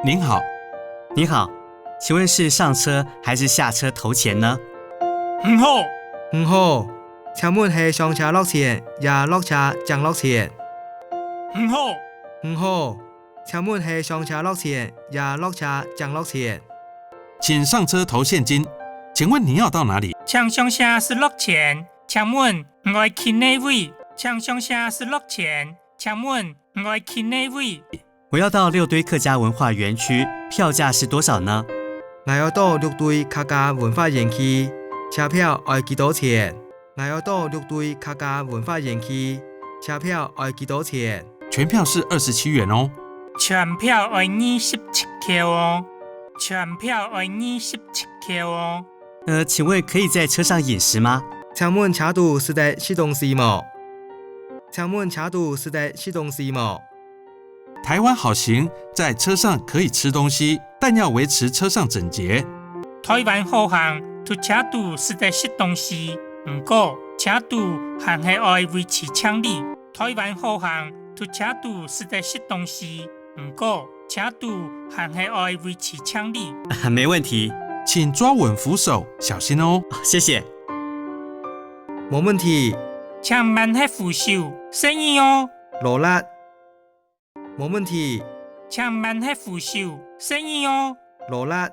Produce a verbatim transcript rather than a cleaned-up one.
您好，您好，请问是上车还是下车投钱呢？你好，你好，請問係上車落錢，也落車正落錢？你好，你好，請問係上車落錢，也落車正落錢？请上车投现金，请问你要到哪里？请上车是落钱，请问你愛去哪位？请上车是落钱，请问你愛去哪位？我要到六堆客家文化园区，票价是多少呢？𠊎愛到六堆客家文化園區，車票愛幾多錢？𠊎愛到六堆客家文化園區，車票愛幾多錢？全票是二十七元哦。全票愛二十七箍哦。全票愛二十七箍哦。呃，请问可以在车上饮食吗？请问车肚食得食東西無？请问车肚食得食東西無？台湾好行在车上可以吃东西，但要维持车上整洁。台湾好行，在车肚食得食東西，毋過車肚還係愛維持淨俐。台湾好行，在车肚食得食東西，毋過车肚還係愛維持淨俐。没问题。请抓稳扶手，小心哦。谢谢。無問題。請扳核扶手，細義哦。勞力。無問題。請扳核扶手，細義哦。勞力。